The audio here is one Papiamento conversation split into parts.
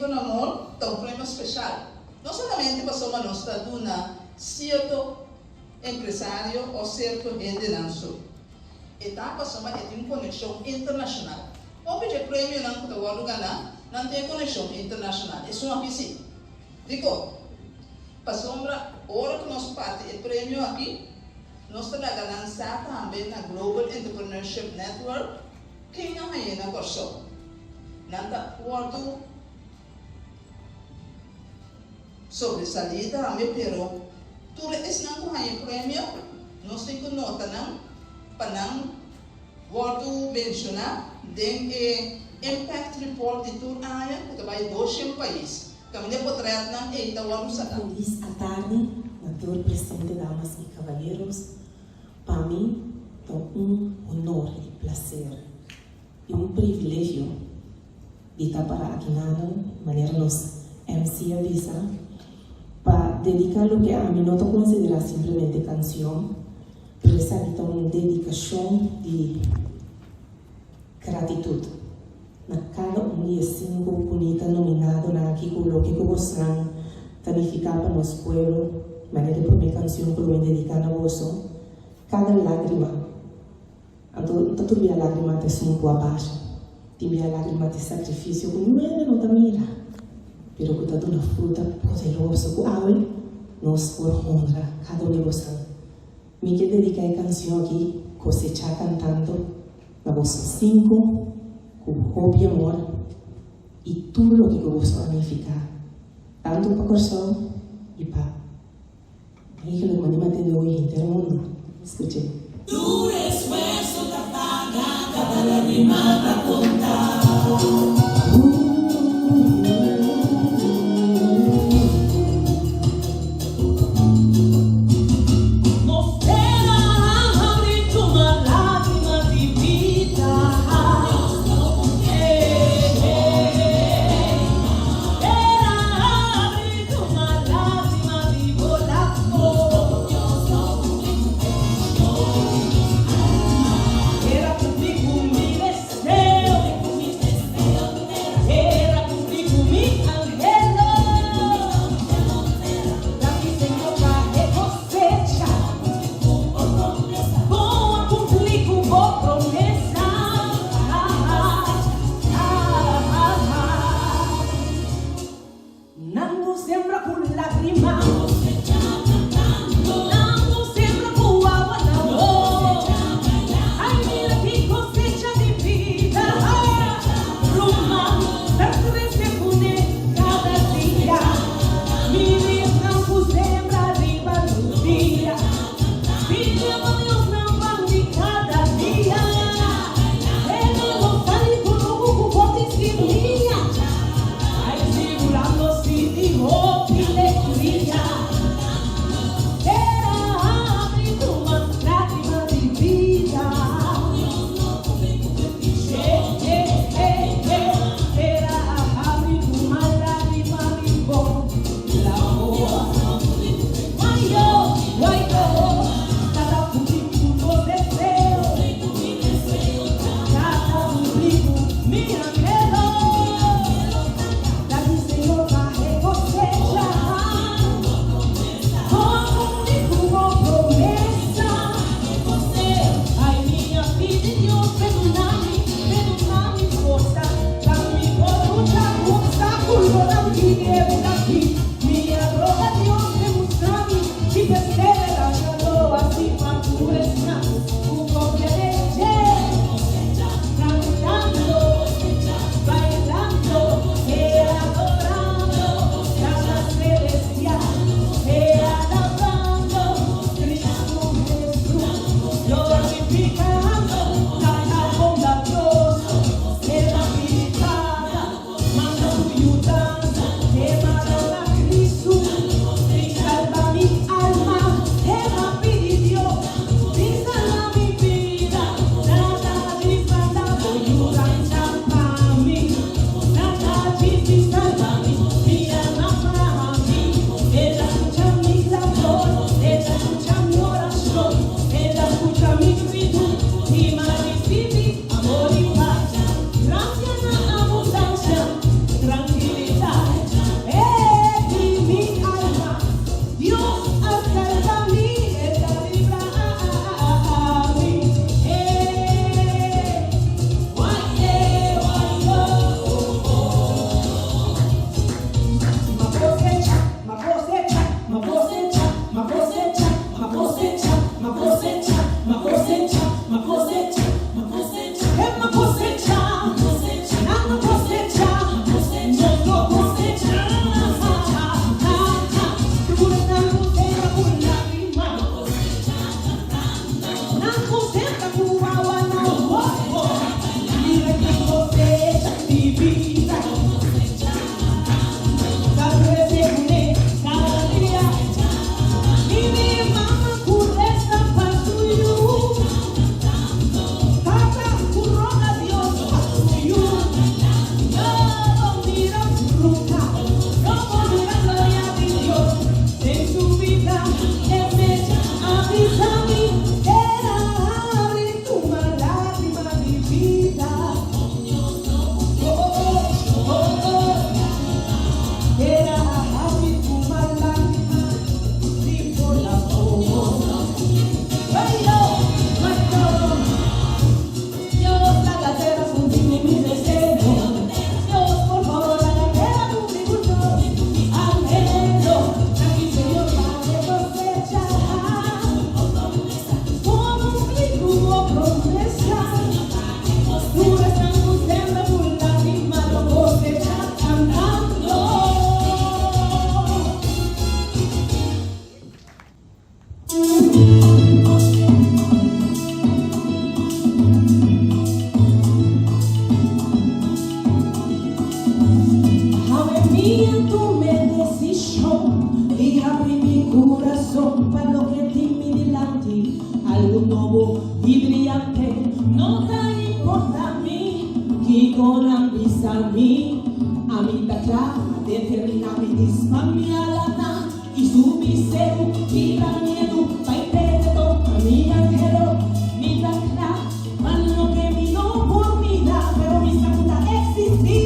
Con Amor ta un premio special, no solamente pasobra nos ta duna cierto empresario o cierto hendenan so. E ta pasobra e tin un conexion internacional. Hopi dje premionan cu ta wordo gana, nan tin e conexion internacional. Esun aki si. Dicon? Pasobra ora cu nos parti e premio aki, nos ta laga nan sa tambe na Global Entrepreneurship Network ken a hañ'é na Corsou. Nan ta wòrdu sobresalí tambe, pero tur esnan ku haña premio nos tin ku nota nan pa nan wòrdu menshoná den e Impact Report di tur aña ku ta bai doshen pais. Kaminda e potrètnan ei ta wòrdu saká. Felis atardi na tur presente damas y caballeros, pa mi ta un honor y placer I un privilegio di ta para aki nanan, manera nos MC a bisa, pa dedica loke ami no ta considera simplemente cancion, pero esaki ta un dedicacion di gratitud na cada un di e cinco bunita nominadonan aki cu loke cu bosnan ta nifica pa nos pueblo, manera e prome cancion cu lo mi dedica na boso, Cada lagrima. Anto no ta tur bia lágrima ta esun ku a basha. Tin bia lágrima ta e sakrifisio ku niun hende no ta mira, pero ku ta duna fruta poderoso ku awe nos por honra kada un di bosan. Mi ke dediká e kanshon aki, Kosechá Kantando, na boso sinku ku hopi amor i tur loke ku boso a nifiká, tantu pa Kòrsou i pa. Híjole, mane mantene hoy henter mundo. Escuche. Tur esfuerso ta paga, cada lagrima ta conta. Nos tera a habri tuma lagrima di bida. Tera a habri. Nan ku sembra ku lagrima. Nan ku sembra ku awa na wowo. Ai mira ki kosecha di bida. Ruman ta krese kuné kada dia. Mira esnan ku sembra riba rudia. Pidi pa Dios nan pan di kada dia. E nan lo sali ku lugu ku boti simia. Ai sigurando si di hopi legria. Tera habri tuma lagrima di bida. Eh eh eh eh Tera habri tuma lagrima di bo labor. Guayo guayo Tata cumpli cu nos deseo. Tata cumpli cu mi anhelo. Danki Señor pa e cosecha. Bo a cumpli cu bo promesa. Ay mi a pidi Dios perdona mi, perdona mi forsa. Pa mi por lucha cu obstaculonan di e bida aki. Mi a roga Dios p'e mustra mi si perseveransa lo haci pa tur esnan cu confia den dje. Cantando, bailando e adorando Tata Celestial e alabando Cristo Jesus glorificando Tata bondadoso Tera pidi Tata manda su yudansa Te manda na cruz. Ami ta kla, determiná mi di span mi alanan i subi seru, kibra miedu, bai pereto pa mi anhelo. Mi ta kla pa loke mi no por mira, pero mi sa ku ta eksistí.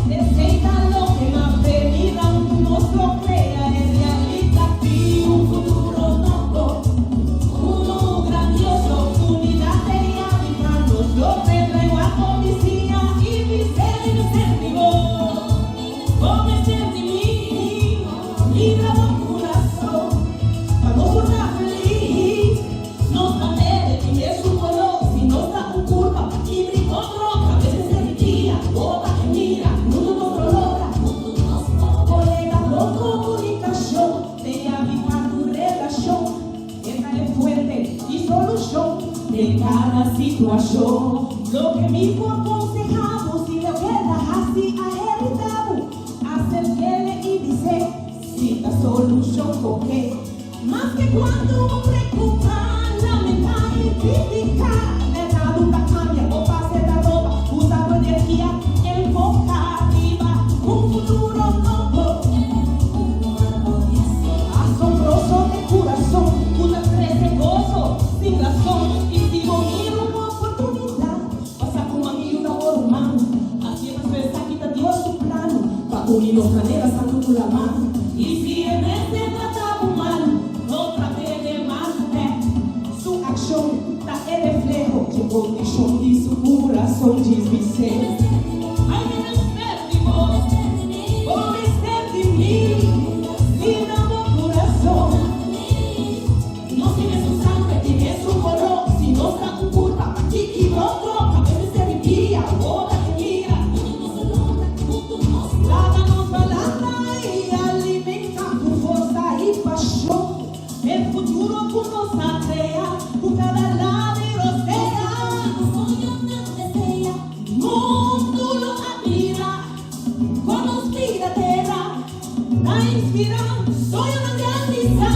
Esei ta loke m'a premira, ku nos lo krea e realidat di un futuro nobo, unu grandioso, unidat e yabi pa nos lo tendra igual policía i mester i mester di bo, bo mester di mi, libra bo kurason pa nos por ta felis. Nos ta mere di mesun koló, si nos ta un kurpa pa kibri otro, kabes mester di guia, bo ta e mira, huntu nos lo logra. Kolega, bon komunikashon te yabi pa tu relashon, e ta e fuente i solushon den kada situashon. Loke mi por konsehá bo, si loke el a hasi a heridá bo, aserk'el i bis'é si ta solushon kohe. Maske kuantu bo preokupá, lamentá i kritiká, merkado ta kambia, bo pase ta roba, usa bo energia, enfoká riba un futuro nobo. Asombroso e kurason ku ta krese goso sin rason, i si bo mira un oportunidat, pasa ku man i yuda bo ruman. Hasié pasobra esaki ta Dios su plano, pa uni nos manera santu ku laman. I si e mester trata bo mal, no trat'é de mal bèk. Su akshon ta e refleho dje kondishon di su kurason. Djis bis'é, Ai, mi mester di bo, bo mester di mi, libra bo kurason. Nos tin mesun sangre i mesun koló, si nos ta un kurpa, pakiki otro? Kabes mester di guia, ora e mira. Laga nos balanta i alimentá ku forsa i pashon e futuro ku nos a krea ku kada lado i rosea. Mundu lo admirá kon nos bida tera ta inspirá soñonan realisá,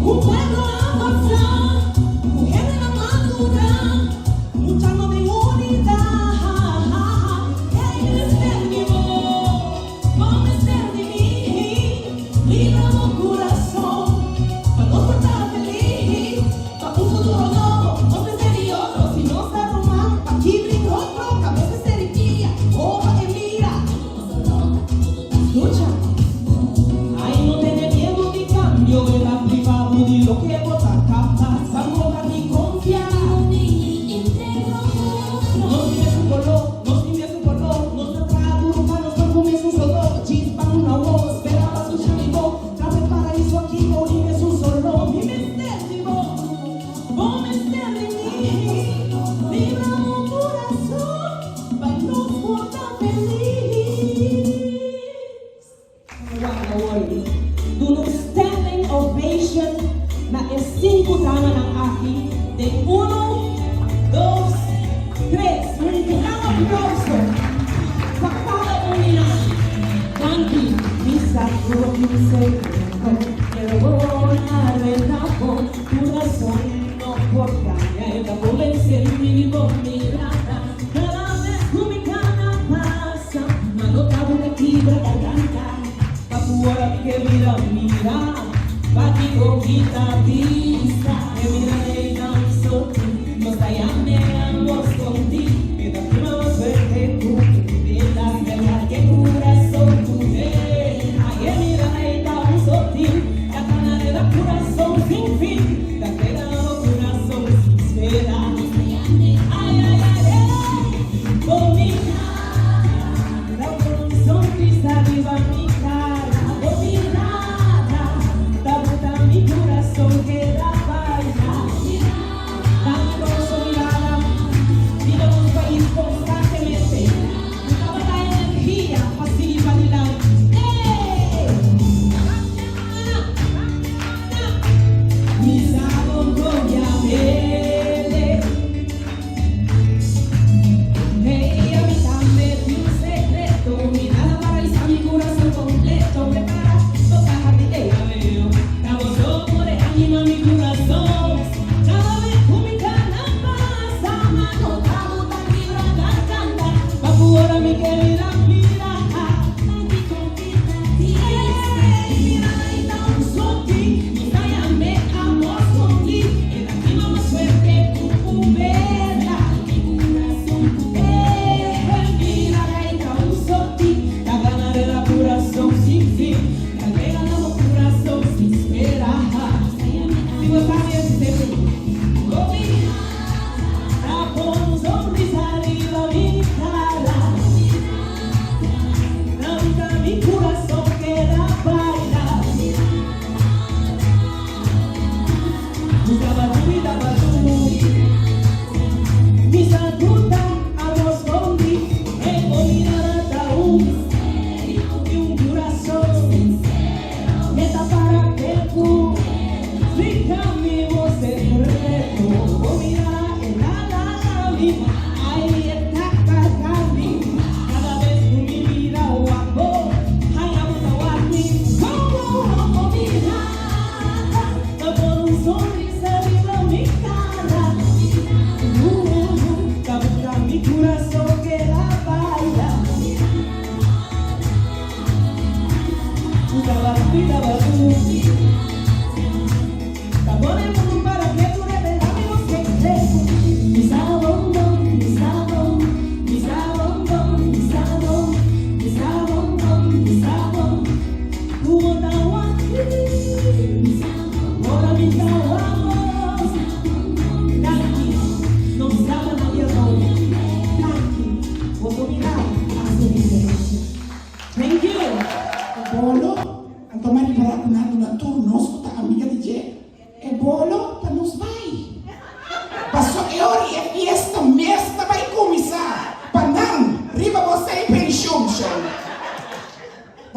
un pueblo avansá ku hendenan madurá, luchando den unidat. Hey, mester di bo, bo mester di mi, libra bo kurason pa nos por ta felis, pa un futuro nobo, nos mester di otro, si nos ta ruman, pa kibri otro, kabes mester di guia, ora e mira. Lucha. Ay, no tene miedu di kambio, e ta priva bo di loke bo ta kapas, Sango ta di konfia. Nos tin mesun koló, nos tin mesun koló, nos ta traha duru pa nos por ku mesun sodó, djis pa un awó, spera pa skucha mi bo, trata e paraiso aki bo di mesun solo, mi mester di bo, bo mester di mi, libra bo kurason pa nos por ta felis. Wak awor, duna un standing ovation na e sinku damanan aki den uno, dos, tres. Un gran aplauso pa kada un di nan. Danki. Mi sa ku bo tin sekreto, pero bo a reta bo kurason no por kambia, e ta konvensé mi di bo mirada. Kada bes ku mi kana pasa, ma no ta bo ta kibra garganta. Pa ku ora mi ke mira, mira, pakiko kita bista. E mira ei ta un sorti, nos ta yam'e amor skondi. E ta prima mas fuerte ku mi, e ta sperá ke kurason duné. Ai e mira ei ta un sorti, ta kana reda kurason sin fin. Ta keda bo kurason sin spera. Ai ai ai ei, bo mirada, ta pone un sonrisa riba mi cara. Bo mirada ta bota mi curason keda faya.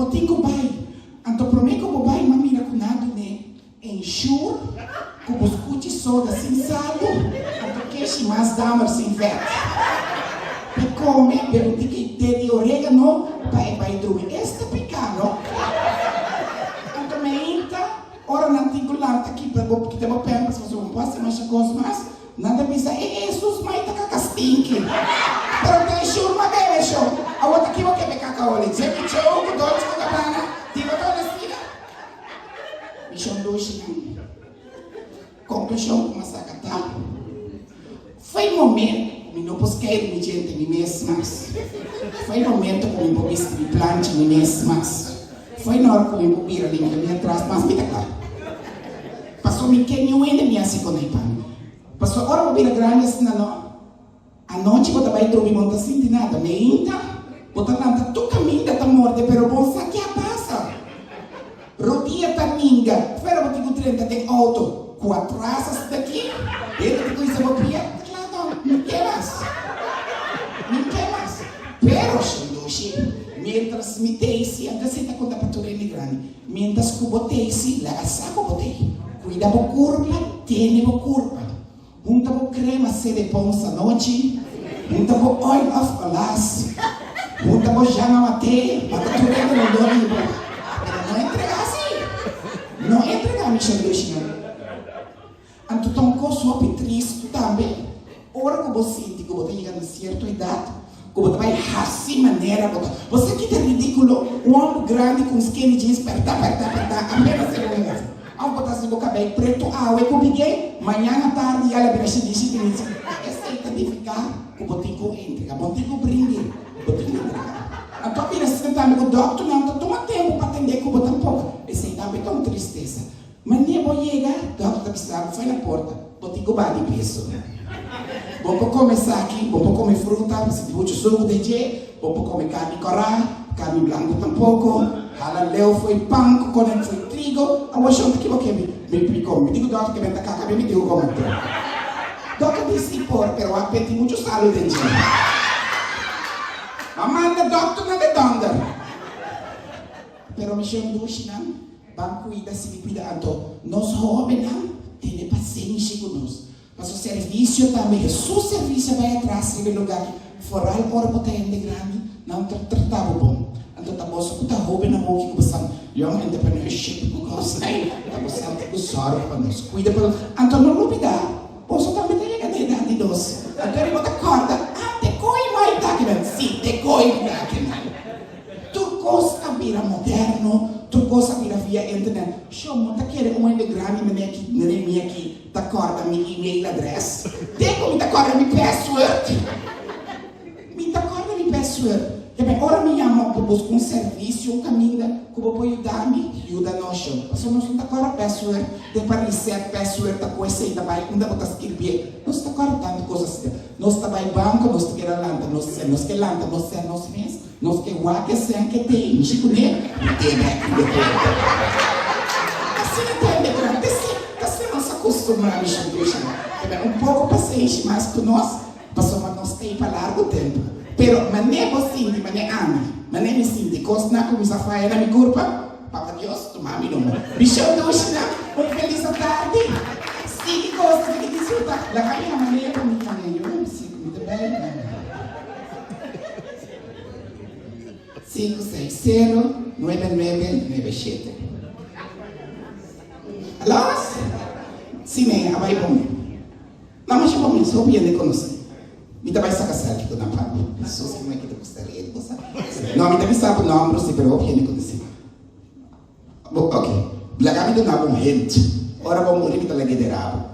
Bo tin ku bai. Anto promé ku bo bai m'a mira ku nan dun'é Ensure ku bo skuchi soda sin salu, anto keshi mas damer sin vèt. Pe kome, bebe un tiki te di oregano pa e bai drumi. Es ta piká, no? Anto meinta, ora nan tin ku lanta kita bo kita bo pampers pasobra bo por hasi masha kos mas, nan ta bisa, E Hesus, mai ta kaka stinki. Pero ta Ensure m'a bebe shon. Awor ta ki bo ke be kaka oli? Jimmy Choo ku Dolce ku Gabbana tin bo ta honestida? Mishon Dushinan, Konklushon ku mi a saka ta, Foi momento ku mi no por skeiru mi djente mi mes mas. Foi momento ku mi por bisti mi plancha mi mes mas. Foi nora ku mi por bira limpia mi atras mas mi ta kla. Pasobra mi ke niun hende mi hasi konei pa mi. Pasobra ora bo bira grandi asina no. Anochi bo ta bai drumi bo no ta sinti nada. Meinta bo ta lanta tur kaminda ta morde pero bo sa ke a pasa. Rodia ta ninga fuera bo tin ku drenta den auto ku atras asina aki hende ta kuminsa bo pia ta kla no mi ke mas mi ke mas pero shindushi mientras mi tei si anto esei ta konta pa tur hende grandi mientras ku bo tei si laga sa ku bo tei kuida bo kurpa tene bo kurpa. Hunta bo crema sede pons anochi, hunta bo oil of olas, hunta bo jama mate, mata tur hende rondó di bo. Pero no entrega si. No entrega mi shandushnan. Anto ta un kos hopi tristu tambe ora ku bo sinti ku bo ta yega na sierto edat ku bo ta bai hasi manera bo ta. Bo sa kita ridíkulo? Un hòmber grandi ku un skinny jeans pèrtá pèrtá pèrtá apenas e bo move. Of bo ta hasi bo kabei pretu awe ku big'é, mañan atardi ya la bira shinishi shinishi. Esei ta nifiká ku bo tin ku entrega, bo tin ku brind'é, bo tin ku entrega. Anto a bira asina tambe ku dòkternan ta tuma tempu pa atendé ku bo tampoko. Esei tambe ta un tristesa. Manera bo yega, dòkter ta bisa bo fai na porta, bo tin ku baha di peso. Bo por kome esaki, bo por kome fruta, si tin muchu suku den dje, bo por kome karni kòrá, karni blanku tampoko, hala leu fo'i pan ku kone fo'i trigo. Awor shon ta kibo ke mi mi kome? Mi di ku dòkter ke mi ta kaka mi di ku kome anto. Dòkter di si por, pero wak tin muchu salu den dje. M'a manda dòkter na de dònder. Pero mi shon dushinan, ban kuida, sigui kuida anto nos hóbennan tene pasenshi ku nos. Paso servisio tambe, Hesus servisio a bai atras riba e lugá aki, foral ora bo ta hende grandi, nan ta trata bo bon. Anto ta boso ku ta hóbennan hopi ku bo san young entrepreneurship ku kosnan, ta bo san ku sòrg pa nos, kuida pa nos. Anto no lubidá, boso tambe ta yega na edat di nos. Anto eri bo ta kòrda, ah, te koi mai ta akinan. Sí, te koi mi ta akinan. Tur kos a bira moderno, tur kos a bira via internet. Sho, bo ta kere un hende grandi manera ki manera mi aki ta kòrda mi email adres? Te ku mi ta kòrda mi password. Mi ta kòrda mi password. Te ora mi yama pa buska un servisio, un kaminda ku bo por yuda mi, yuda nos sho. Pasobra nos no ta kòrda password, te pa reset password ta ku esei ta bai unda bo ta skirbié. Nos ta kòrda tantu kos asina. Nos ta bai banko, nos ta keda lanta nos sèn. Nos ke lanta nos sèn nos mes. Nos ke wak e sèn ke te mishi kuné, i te bèk riba e puerta. Asina ta hende grandi. Ta si, ta asina nos a kustumbrá mishi dushi. Ta bèn un poko pasenshi mas ku nos, pasobra nos ta ei pa largu tempu. Pero manera bo sinti, manera ami, manera mi sinti, kosnan a kuminsá faya na mi kurpa, Papa Dios, tuma mi nomber. Mishi dushi nan, un felis atardi. Sigui gosa, sigui disfruta. Laga mi yama Lea pa mi yama yo, mi si ku mi ta bai. Sinku seis sero nuebe nuebe nuebe shete. Alos? Si me a bai bon. No masha bon mi so bien de konosé. Mi ta bai saka selfie ku nan papi. Sus ki mai ki ta gusta red bo sa. No mi ta bisa bo nomber si pero hopi hende konosé. Bo ok. Laga mi duna bo un hint. Ora bo muri mi ta lag'e derabo.